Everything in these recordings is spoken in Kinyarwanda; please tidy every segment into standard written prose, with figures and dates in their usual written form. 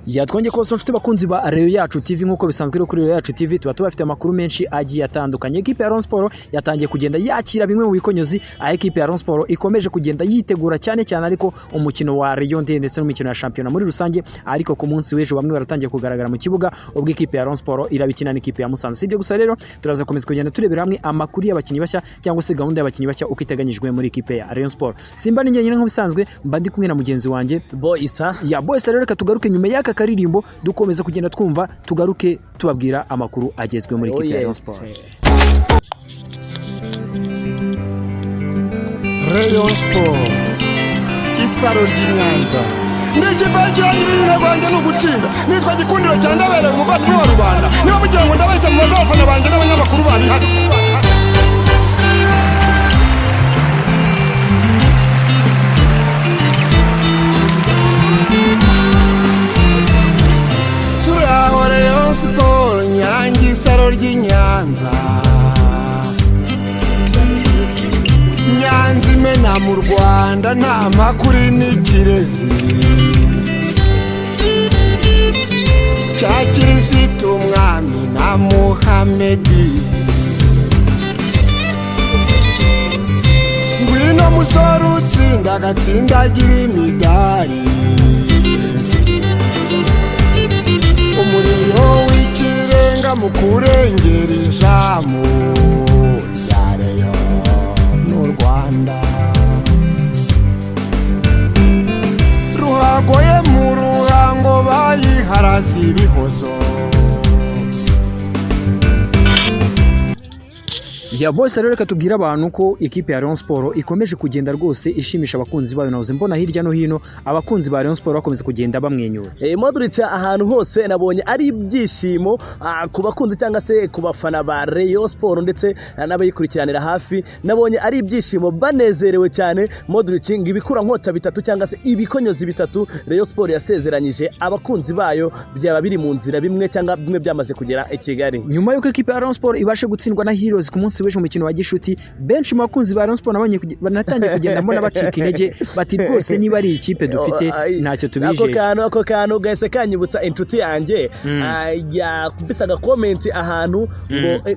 Ya, twongeye kubasura, inshuti bakunzi ba Rayon Yacu TV. Nk'uko bisanzwe rero, kuri Rayon Yacu TV tuba tubafite amakuru menshi agiye atandukanye. Ekipe ya Rayon Sport yatangiye kugenda yakira bimwe mu bikonyozi, aho ekipe ya Rayon Sport ikomeje kugenda yitegura cyane cyane ariko umukino wa Rayon Day ndetse n'umukino wa shampiyona muri rusange. Ariko ku munsi w'ejo bamwe baratangiye kugaragara mu kibuga ubwo ekipe ya Rayon Sport irabikina n'ikipe ya Musanze. Si ibyo gusa rero, turaza gukomeza kugenda turebera hamwe amakuru y'abakinnyi bashya cyangwa se gahunda y'abakinnyi bashya uko iteganyijwe muri ekipe ya Rayon Sport. Simba ni njyenyine nk'ubisanzwe, mba ndi kumwe na mugenzi wanjye Boyista. Ya Boyista. Rero reka tugaruke nyuma y'aka karirimbo dukomeza kugenda twumva, tugaruke tubabwira amakuru agezwe muri ekipe ya Rayon Sport. Rayon Sport, isaro ry'i Nyanza, ndi ikipe kirangirira. Intego yanjye ni ugutsinda. Nitwa Gikundiro cya Ndabereye, umuvandimwe wa rubanda. Niba mugira ngo ndabeshya, mubaze abafana banjye n'abanyamakuru bari hano. Turaho Rayon Sport, Nyange, isaro ry'i Nyanza, Nyanza imena mu Rwanda, nta makuru n'ikirezi cya Kirisitu, umwami na Muhamedi. Ngwino musore utsinda, agatsindagira imidari, umuriro w'ikirenga mu kurengera izamu rya Rayon n'u Rwanda. Ruhagoye mu ruhango bayiharaze ibihozo. Ya bose rero, reka tubwire abantu ko ikipe ya Rayon Sport ikomeje kugenda rwose ishimisha abakunzi bayo. Nahoze mbona hirya no hino abakunzi ba Rayon Sport bakomeza kugenda bamwenyura. Modric, ahantu hose nabonye ari ibyishimo ku bakunzi cyangwa se ku bafana ba Rayon Sport ndetse n'abayikurikiranira hafi. Nabonye ari ibyishimo, banezerewe cyane. Modric, ngo ibikura nkota bitatu cyangwa se ibikonyozi bitatu Rayon Sport yasezeranyije abakunzi bayo byaba biri mu nzira, bimwe cyangwa bimwe byamaze kugera i Kigali. Nyuma y'uko ekipe ya Rayon Sport ibashe gutsindwa na Heroes ku munsi w'ejo mu mukino wa gishuti, benshi mu bakunzi ba Rayon Sport nabonye banatangiye kugenda mbona bacika intege, bati rwose niba ari ikipe dufite, ntacyo Ako tubijeje. kantu gahise kanyibutsa inshuti yanjye yakubise agakomenti ahantu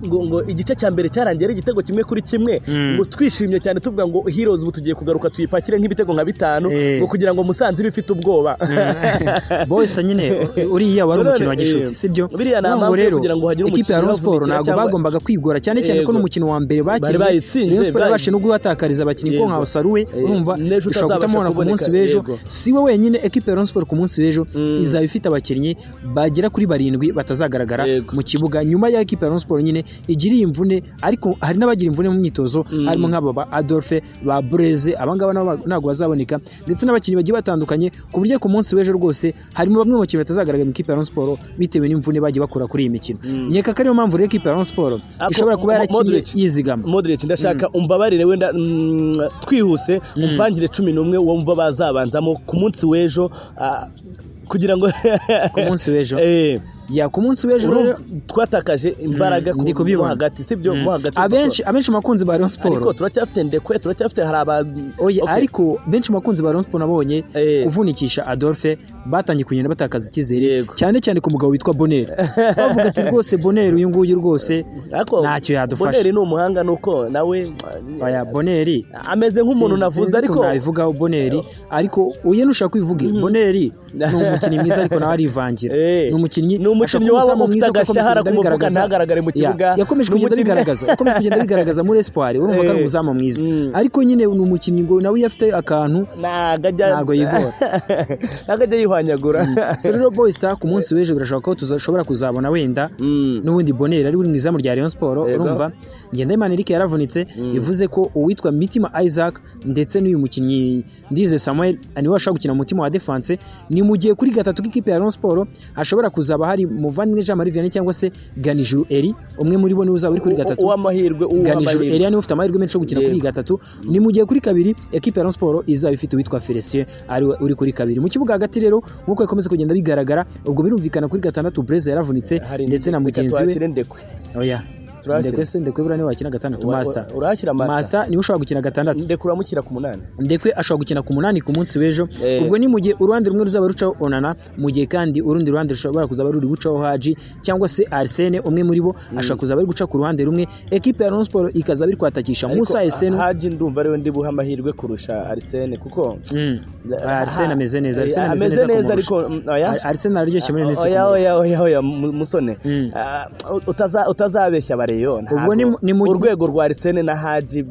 ngo igice cya mbere cyarangiye ari igitego 1-1, ngo twishimye cyane tuvuga ngo Heroes ubu tugiye kugaruka tuyipakire nk'ibitego nka bitanu, ngo kugira ngo Musanze ibe ifite ubwoba. Boys, nyine uriya wari umukino wa gishuti, sibyo? Biriya ni Urumva amahirwe rero kugira ngo hagire ekipe ya umukinnyi Rayon Sport ubavunikira ntabwo cyangwa bagombaga kwigora cyane cyane ko n'umukino wa mbere Bari bakinnye, bayitsinze, Rayon Sport yabashije no guhatakariza abakinnyi ko nka Osaruwe, urumva n'ejo ushobora utazabasha kutamubona ku munsi kuboneka, w'ejo. Si we wenyine, ekipe ya Rayon Sport ku munsi w'ejo izaba ifite abakinnyi bagera kuri barindwi batazagaragara mu kibuga, nyuma ya ekipe ya Rayon Sport nyine igiriye imvune. Ariko hari n'abagira imvune mu myitozo, harimo nk'aba ba Adolphe, ba Breze, abangaba nabo ntabwo bazaboneka, ndetse n'abakinnyi bagiye batandukanye, ku buryo ku munsi w'ejo rwose harimo bamwe mu bakinnyi batazagaragara mu ikipe ya Rayon Sport bitewe n'imvune bagiye bakura kuri iyi mikino. Nkeka ko ariyo mpamvu rero ekipe ya Rayon Sport ishobora kuba yarakinnye Modric. yizigama. Modric, ndashaka umbabarire wenda twihuse umpangire 11 wumva bazabanzamo ku munsi w'ejo kugira ngo Ku munsi w'ejo? Ya, ku munsi w'ejo rero Twatakaje imbaraga Ndi ku kubibona. mo hagati, sibyo? Mo hagati. Abenshi mu bakunzi ba Rayon Sport Ariko turacyafite Ndekwe, turacyafite, hari aba Oya, Okay. ariko benshi mu bakunzi ba Rayon Sport nabonye kuvunikisha Adolphe batangiye kugenda batakaza icyizere, cyane cyane ku mugabo witwa Bonheur. Bavuga ati rwose Bonheur uyu nguyu rwose Ariko ntacyo yadufasha. Bonheur ni umuhanga, nuko nawe Oya, Bonheur ameze nk'umuntu navuze sinzi ariko ukuntu nabivugaho Bonheur, ariko uyu nushaka kwivuge, Bonheur ni umukinnyi mwiza ariko nawe arivangira. Ni umukinnyi Ni umukinnyi ashobora waba kuba umuzamu ufite mwiza kuko akomeje agashahara kugenda ku mufuka, abigaragaza. ntagaragare mu Ya, kibuga. yakomeje Ni kugenda abigaragaza, yakomeje kugenda abigaragaza muri Espoir, urumva ko ari umuzamu mwiza. Ariko nyine ni umukinnyi ngo nawe iyo afite akantu Ntabwo ajya ntabwo yigora. Ntabwo ajya yihwanyagura. So rero Boys Star, ku munsi w'ejo birashoboka ko tuzashobora kuzabona wenda n'ubundi Bonheur ari uri mu izamu rya Rayon Sport. Urumva Ngendahimana Eric yaravunitse, bivuze ko uwitwa Mitima Isaac ndetse n'uyu mukinnyi Ndize Samuel niwe washobora gukina mu mutima wa defense. Ni mu gihe kuri gatatu k'ikipe ya Rayon Sport hashobora kuzaba hari Muvandimwe Jean Marie Vianney cyangwa se Ganijuru Eri, umwe muri bo niwe uzaba uri kuri gatatu. Uw'amahirwe Ganijuru uw'amahirwe. Elia niwe ufite amahirwe menshi yo gukina kuri iyi gatatu. Ni mu gihe kuri kabiri ekipe ya Rayon Sport izaba ifite uwitwa Felicien ari we uri kuri kabiri. Mu kibuga hagati rero, nk'uko bikomeza kugenda bigaragara, ubwo birumvikana kuri gatandatu Blaise yaravunitse Hari ndetse na reka mugenzi we tuhashyire Ndekwe. Oya. Turahashyira. Ndekwe se, Ndekwe buriya niwe wakina gatandatu. Master. Urahashyira Master. Master niwe ushobora gukina gatandatu. Ndekwe uramushyira ku 8. Ndekwe ashobora gukina ku 8 ku munsi w'ejo. Ubwo ni mu gihe uruhande rumwe ruzaba rucaho Onana, mu gihe kandi urundi ruhande rushobora kuzaba ruri gucaho Haji cyangwa se Arsene, umwe muri bo ashobora kuzaba ari guca ku ruhande rumwe, ekipe ya Rayon Sport ikazaba iri kwatakisha Ariko Musa Esenu. Haji ndumva ariwe ndi buhe amahirwe kurusha Arsene, kuko Arsene ameze neza, Arsene ameze ameze neza neza, kumurusha. ariko oya. Arsene araryoshye muri minsi. Oya, oya, oya, oya, musone. Ah, utazabeshya abareyo. Ubwo Urwego rwa Arsene na Haji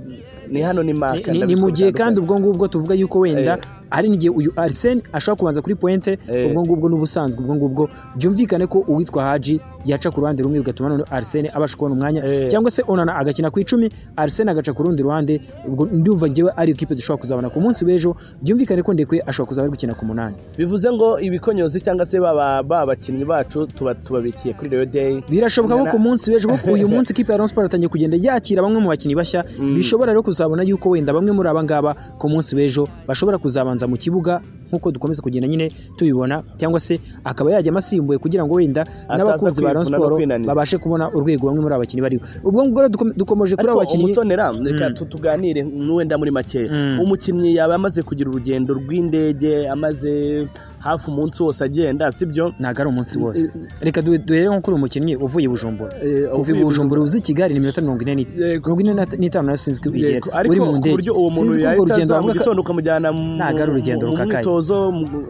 ni hano ni maka. Ni mu gihe kandi ubwo ngubwo tuvuga yuko wenda hari n'igihe uyu Arsene ashobora kubanza kuri pointe. Ubwo ngubwo n'ubusanzwe, ubwo ngubwo byumvikane ko uwitwa Haji yaca ku ruhande rumwe, bigatuma none Arsene abasha kubona umwanya, cyangwa se Onana agakina ku 10, Arsene agaca ku rundi ruhande. Ubwo ndumva njyewe ari ikipe dushobora kuzabona ku munsi w'ejo. Byumvikane ko Ndekwe ashobora kuzaba ari gukina ku 8. Bivuze ngo ibikonyozi cyangwa se baba bakinnyi bacu tuba tubabikiye kuri Rayon Day. Birashoboka ko ku munsi w'ejo, kuko uyu munsi ikipe ya Rayon Sport yatangiye kugenda yakira bamwe mu bakinnyi bashya, bishobora rero kuzabona yuko wenda bamwe muri aba ngaba ku munsi w'ejo bashobora kuzabanza mu kibuga, nk'uko dukomeza kugenda nyine tubibona, cyangwa se akaba yajya asimbuye kugira ngo wenda n'abakunzi ba Rayon kwivuna no Sport kwinaniza. babashe kubona urwego bamwe muri aba bakinnyi bariho. Ubwo ngubwo rero dukomeje kuri aba Ariko bakinnyi. umusonera, reka tuganire wenda muri make. Umukinnyi yaba amaze kugira urugendo rw'indege, amaze hafi umunsi wose agenda, sibyo? Ntabwo ari umunsi wose. Reka duhere nko kuri uyu mukinnyi uvuye i Bujumbura. Uvuye Uvuye i Bujumbura uzi Kigali ni iminota 45, 45 nayo sinzi ko igera. Yego, ariko Uri mu ku ndege, buryo uwo muntu sinzi ko urwo yahita rugendo aza mu bavuga ko gitondo ukamujyana Ntabwo ari urugendo mu rukakaye. myitozo,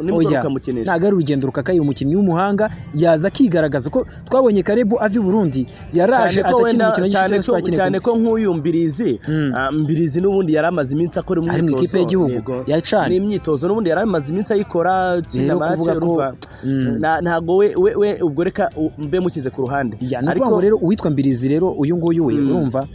nimugoroba Oya, ukamukinisha. ntabwo ari urugendo rukakaye. Umukinnyi w'umuhanga yaza akigaragaza, ko twabonye Karebu ava i Burundi yaraje Cyane ko atakina wenda umukino cyane w'igice ko cy'abakinnyi. Cyane ko nk'uyu Mbirizi, Mbirizi n'ubundi yari amaze iminsi akora Ari mu imyitozo. ikipe y'igihugu, Yego. yacanye. N'imyitozo n'ubundi yari amaze iminsi ayikora, akina Rero match, kuvuga ko urumva. Ntabwo we ubwo reka mbe mushyize ku ruhande. Ya, ni ukuvuga ngo rero uwitwa Mbirizi rero, uyu nguyu we, urumva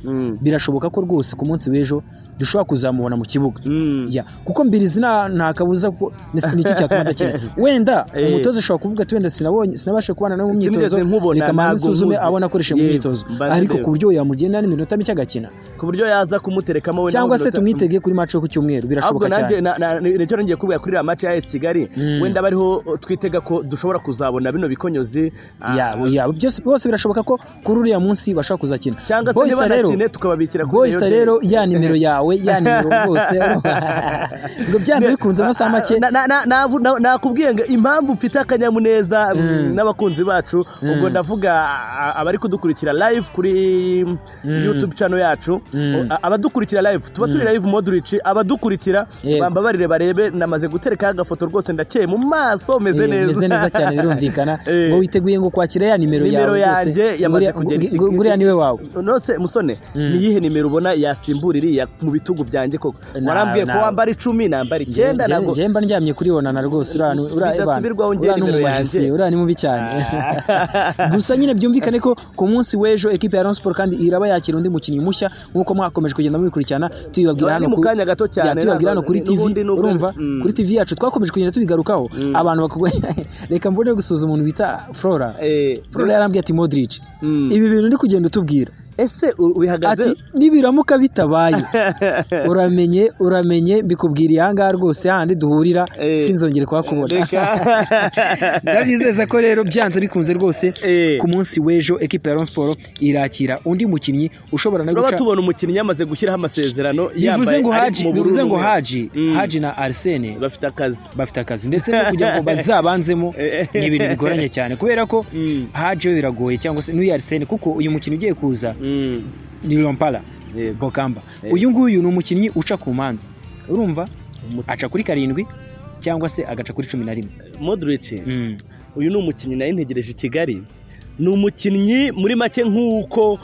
birashoboka ko rwose ku munsi w'ejo dushobora kuzamubona mu kibuga. Ya, kuko Mbirizi nta kabuza ko ni iki cyatuma adakina wenda. Umutoza ashobora kuvuga ati wenda sinabonye, sinabashe kubana nawe mu Sinigeze myitozo, nkubona, reka manze ntabwo nsuzume nkuzi. abona akoresha mu Yego, myitozo. mbanze Ariko ndebe. ku buryo yamugenda n'iminota mike agakina. Ku buryo yaza kumuterekamo we Cyangwa se n'iminota- tumwitege kuri match yo ku cyumweru, Ahubwo birashoboka nanjye cyane. nicyo ngiye kubwira kuri iriya match ya AS Kigali. Wenda bariho twitega ko dushobora kuzabona bino bikonyozi, Ya, byose bose birashoboka ko kuri uriya munsi bashobora kuzakina. Cyangwa se Boysta rero niba tukababikira kuri Boysta Rayon Day. rero, ya nimero yawe, ya nimero rwose, ngo byanze bikunze amasaha make. Nakubwiye ngo impamvu mfite akanyamuneza, n'abakunzi bacu, ubwo ndavuga abari kudukurikira live kuri YouTube channel yacu, abadukurikira live, tuba turi live. Modric, abadukurikira bambabarire barebe, namaze guterekaho agafoto rwose, ndakeye mu maso, meze neza. Meze neza cyane, birumvikana. Ngo witeguye ngo kwakira ya nimero Nimero yawe rwose. yanjye yamaze kugera i Ngo nguriya niwe wawe. Nose musone, ni iyihe nimero ubona yasimbura iriya mu bitugu byanjye koko? Warambwiye ko wambara 10, nambara 9, ntabwo Njye mba ndyamye kuri Onana rwose, uriya Bidasubirwaho, njye uriya ni nimero umumajisi, yanjye. uriya ni mubi cyane. Gusa nyine byumvikane ko ku munsi w'ejo ekipe ya Rayon Sport kandi iraba yakira undi mukinnyi mushya, nk'uko mwakomeje kugenda mubikurikirana, tubibabwira Ni hano mu kanya gato cyane, Ya, tubibabwira hano kuri TV. n'ubundi Urumva, kuri TV yacu twakomeje kugenda tubigarukaho. Abantu bakugwa, reka mbone gusuhuza umuntu bita Flora. Flora yarambwiye ati: "Modric, ibi bintu uri kugenda utubwira," Ese ubihagaze? ati: "Nibiramuka bitabaye, uramenye, uramenye mbikubwiriye ahangaha rwose, hahandi duhurira, sinzongere kuhakubona." Reka. Ndabizeza ko rero byanze bikunze rwose ku munsi w'ejo ekipe ya Rayon Sport irakira undi mukinnyi ushobora no Turaba guca tubona umukinnyi yamaze gushyiraho amasezerano, Bivuze yambaye ngo ari Haji mu bururu bivuze ngo n'umweru. Haji Haji na Arsene Bafite akazi. bafite akazi, ndetse no kugira ngo bazabanzemo ni ibintu bigoranye cyane, kubera ko Haji we biragoye, cyangwa se n'uyu Arsene, kuko uyu mukinnyi ugiye kuza ni Rompala Bokamba. Uyu nguyu ni umukinnyi uca ku mpande, urumva aca kuri 7 cyangwa se agaca kuri 11. Modric, uyu ni umukinnyi nari ntegereje i Kigali. Ni umukinnyi muri make, nk'uko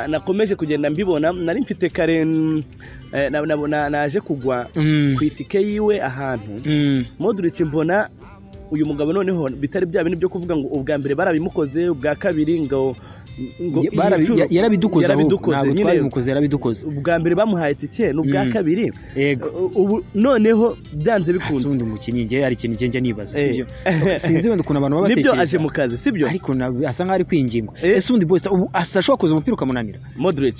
nakomeje kugenda mbibona, nari mfite kare, naje kugwa ku itike yiwe ahantu. Modric, mbona uyu mugabo noneho bitari bya bintu byo kuvuga ngo ubwa mbere barabimukoze, ubwa kabiri ngo iyi nshuro Yarabidukoze ahubwo. Yarabidukoze Ntabwo nyine. twabimukoze, yarabidukoze. Ubwa mbere bamuhaye itike, n'ubwa kabiri. Ubu noneho byanze bikunze. Undi umukinnyi, njye hari ikintu njya nibaza, sibyo? Sinzi wenda ukuntu abantu baba Nibyo, batekereza. aje mu kazi, sibyo? Ariko asa nkaho ari kwingingwa. Ese ubundi Boysta ubu ashobora kuza umupira ukamunanira? Modric,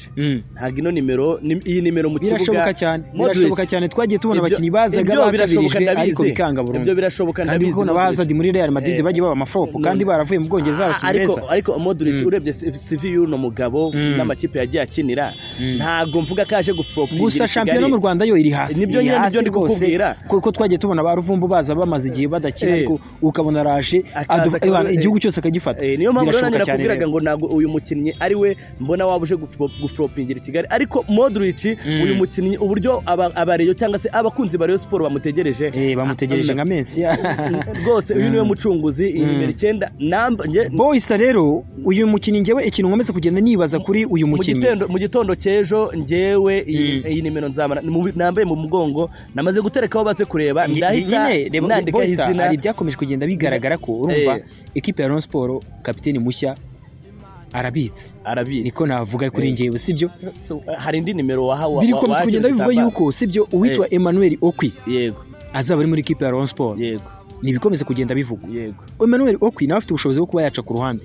ntabwo ino nimero iyi nimero mu kibuga. Birashoboka cyane. Modric. Birashoboka cyane, twagiye tubona abakinnyi bazaga Ibyo birashoboka, bakabirijwe, ariko ndabizi. bikanga burundu. Ibyo birashoboka, Kandi ndabizi. kubona ba Modric. Hazard muri Real Madrid bagiye baba amaflop kandi baravuye mu Bwongereza, abakinnyi Ariko beza. ariko Modric, urebye CV y'uno mugabo n'amakipe yagiye akinira, ntabwo mvuga ko aje guflopingira Gusa i shampiyona Kigali. mu Rwanda yo iri hasi. Nibyo Iri nyine, hasi nibyo ndi rwose, kukubwira. Kuko twagiye tubona ba Ruvumbu baza bamaze igihe badakina, ariko ukabona araje Akaza igihugu cyose akagifata. Niyo mpamvu rero nanjye Birashoboka cyane nakubwiraga rero. ngo ntabwo uyu mukinnyi ari we mbona waba uje guflopingira i Kigali, ariko Modric, uyu mukinnyi, uburyo abareyo cyangwa se abakunzi ba Rayon Sport bamutegereje, Bamutegereje nka Mesiya. Rwose uyu niwe mucunguzi, iyi nimero 9 namba Boysta rero, uyu mukinnyi, ngewe ikintu nkomeza kugenda nibaza kuri uyu mu mukinnyi. Gitondo cy'ejo ngewe iyi nimero nzamara nambaye mu mugongo, namaze guterekaho baze kureba, ndahita Nyine, reba, nandikaho Boysta, izina. hari ibyakomeje kugenda bigaragara ko urumva ekipe ya Rayon Sport, kapiteni mushya arabitse. Arabitse. Niko navuga kuri ngewe, sibyo? So, hari indi nimero wahawe Biri gukomeza kugenda bivugwa yuko, sibyo, uwitwa Emmanuel Okwi azaba ari muri ekipe ya Rayon Sport. Ni ibikomeza kugenda bivugwa. Emmanuel Okwi nawe afite ubushobozi bwo kuba yaca ku ruhande.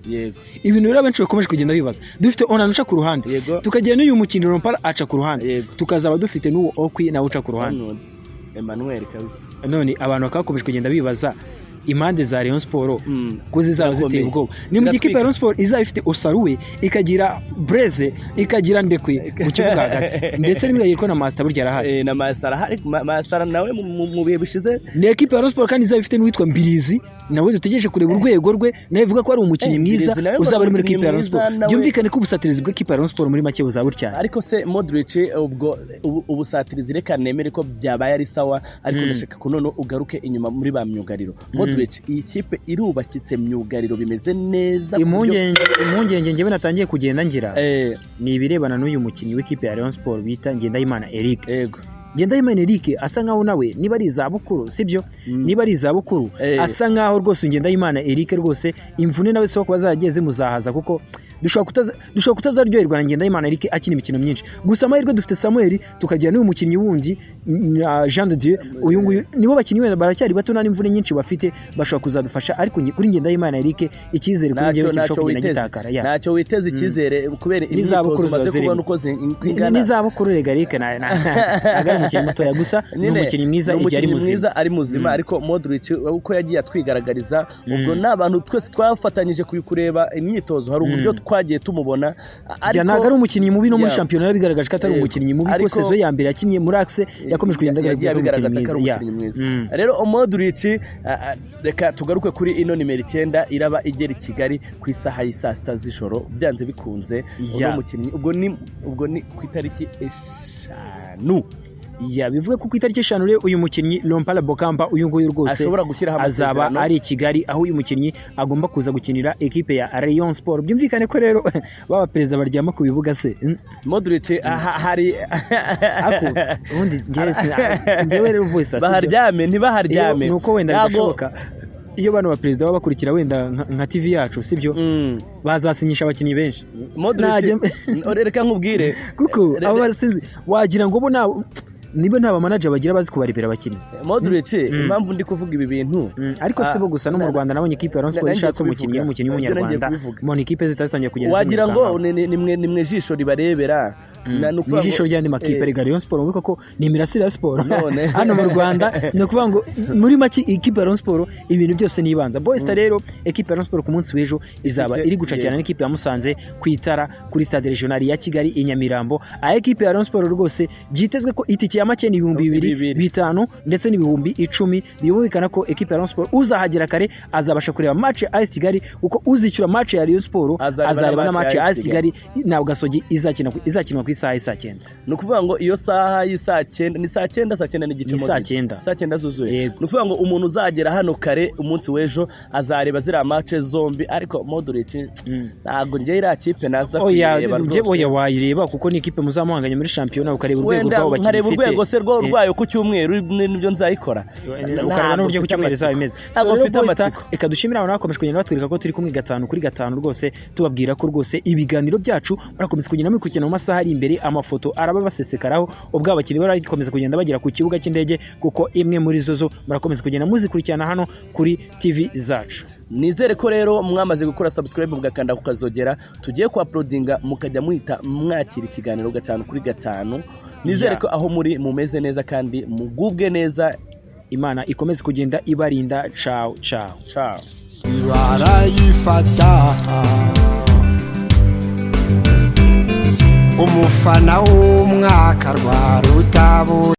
Ibintu rero abenshi bakomeje kugenda bibaza, dufite Onana uca ku ruhande, tukagira n'uyu mukinnyi Rompara aca ku ruhande, tukazaba dufite n'uwo Okwi nawe uca ku ruhande. Hano, Emmanuel kabisa. None abantu bakaba bakomeje kugenda bibaza impande za Rayon Sport ko zizaba ziteye Zirakomeye. ubwoba. Ni mu gihe ikipe ya Rayon Sport izaba ifite Osaruwe, ikagira Breze, ikagira Ndekwe mu kibuga hagati, ndetse n'imwe na Master burya arahari. Na Master ahari, Master nawe mu bihe bishize. Ni ekipe ya Rayon Sport kandi izaba ifite n'uwitwa Mbirizi, nawe dutegereje kureba urwego rwe, nawe bivuga ko ari umukinnyi mwiza Mbirizi nawe ngo uzaba ari muri umukinnyi ekipe ya Rayon mwiza Sport. nawe. Byumvikane ko ubusatirizi bw'ekipe ya Rayon Sport muri make buzaba butyaye. Ariko se Modric, ubwo ubusatirizi reka nemere ko byabaye ari sawa, ariko ndashaka ko noneho ugaruke inyuma muri ba myugariro. Modric, iyi kipe irubakitse, myugariro bimeze neza ku buryo- Impungenge njyewe natangiye kugenda ngira ni ibirebana n'uyu mukinnyi w'ikipe ya Rayon Sport bita Ngendahimana Eric. Ngendahimana Eric asa nkaho nawe niba ari izabukuru, sibyo? Niba ari izabukuru, asa nkaho rwose Ngendahimana Eric rwose imvune nawe si kuba zaragiye zimuzahaza, kuko dushobora kutazaryoherwa na Ngendahimana Eric akina imikino myinshi. Gusa amahirwe dufite Samuel, tukagira n'uyu mukinnyi wundi Jean de Dieu. Uyu nguyu nibo bakinnyi wenda baracyari bato, nta n'imvune nyinshi bafite, bashobora kuzadufasha, ariko kuri Ngendahimana Eric icyizere kuri Ntacyo njyewe ntacyo kirushaho kugenda witeze gitakara ya. Ntacyo witeze icyizere kubera N'izabukuru imyitozo umaze ziba zirimo. kubona uko ingana. N'izabukuru rega, Eric ntabwo ari umukinnyi mutoya, gusa ni Nyine, umukinnyi mwiza ni igihe ari umukinnyi muzima. mwiza ari muzima, ariko Modric uko yagiye atwigaragariza, ubwo ni abantu twese twafatanyije kureba imyitozo, hari uburyo twagiye tumubona, Ya, ntabwo ari umukinnyi mubi, no muri shampiyona yarabigaragaje ko atari umukinnyi mubi, kuko saison ya mbere yakinnye muri axe yakomeje kugenda yagiye agaragaza ko ari abigaragaza ko ari umukinnyi mwiza. umukinnyi mwiza. Rero Modric, reka tugaruke kuri ino nimero 9 iraba igera i Kigali ku isaha y'i saa 6 z'ijoro byanze bikunze. Uno mukinnyi ubwo ni ku itariki 5. Ya, bivuga ko ku itariki 5 rero uyu mukinnyi Lompala Bokamba, uyu nguyu rwose ashobora gushyiraho azaba amasezerano. ari i Kigali, aho uyu mukinnyi agomba kuza gukinira ekipe ya Rayon Sport. Byumvikane ko rero baba perezida baryama ku bibuga se. Modric aha hari Ako ubundi njyewe rero voice sibyo? Baharyame ntibaharyame. Iyo- nuko wenda Ntabwo- bidashoboka, iyo bano ba perezida baba bakurikira wenda nka TV yacu, sibyo, bazasinyisha abakinnyi benshi. Modric, reka nkubwire. Kuko abo basinzi wagira ngo bo niba nta bamanager bagira bazi kubarebera abakinnyi. Modric, impamvu ndi kuvuga ibi bintu, Ariko si bo gusa, no mu Rwanda nabonye ikipe ya Rayon Sports nanjye ishatse umukinnyi kubivuga. w'umukinnyi Nanjye w'umunyarwanda, kubivuga. mbona ikipe zitazitangiye kugenda wagira ngo zimwirukankaho. ni mwe jisho ribarebera. Ni Ni ukuvuga ijisho ngo- ry'andi makipe. Rega Rayon Sport wibuka ko ni imirasire ya siporo None. hano mu Rwanda. Ni ukuvuga ngo muri make ikipe ya Rayon Sport ibintu byose ni ibanza. Boys rero, ekipe ya Rayon Sport ku munsi w'ejo izaba iri gucakirana n'ikipe ya Musanze ku itara kuri stade regional ya Kigali i Nyamirambo, aho ekipe ya Rayon Sport rwose byitezwe ko itike ya make ni 2000 2,000. 5,000 ndetse n'10,000. Byumvikana ko ekipe ya Rayon Sport uzahagera kare azabasha kureba match ya AS Kigali, kuko uzishyura match ya Rayon Sport azareba azareba na na match ya AS Kigali na Gasogi izakinwa ku isaha y'i saa 9. Ni ukuvuga ngo iyo saha y'i saa 9 ni saa 9, saa 9 n'igice. Ni saa Modric. 9. Saa 9 zuzuye. Yego. Ni ukuvuga ngo umuntu uzagera hano kare umunsi w'ejo azareba ziriya match zombi, ariko Modric, ntabwo njye iriya kipe naza Oya, kuyireba njye rwose. oya, wayireba kuko ni ikipe muzamuhanganye muri shampiyona, ukareba urwego Wenda rw'abo bakinnyi nkareba ifite. urwego se rwo rwayo ku cyumweru, nibyo nzayikora. Ukareba n'uburyo ku cyumweru izaba imeze. So Ntabwo rero mfite Boys Star, amatsiko. reka dushimire abantu bakomeje kugenda batwereka ko turi kumwe 5 kuri 5 rwose, tubabwira ko rwose ibiganiro byacu murakomeza kugenda mubikurikirana mu masaha ari imbere, amafoto araba basesekaraho ubwo abakinnyi barakomeza kugenda bagera ku kibuga cy'indege, kuko imwe muri zo zo murakomeza kugenda muzikurikirana hano kuri TV zacu. Nizere ko rero mwamaze gukora subscribe, mugakanda kukazogera, tugiye ku uploadinga mukajya muhita mwakira ikiganiro 5 kuri 5. Nizere ko aho muri mumeze neza kandi mugubwe neza. Imana ikomeze kugenda ibarinda. Ciao ciao. Ciao. Barayifata. Umufana w'umwaka rwa Rutabura.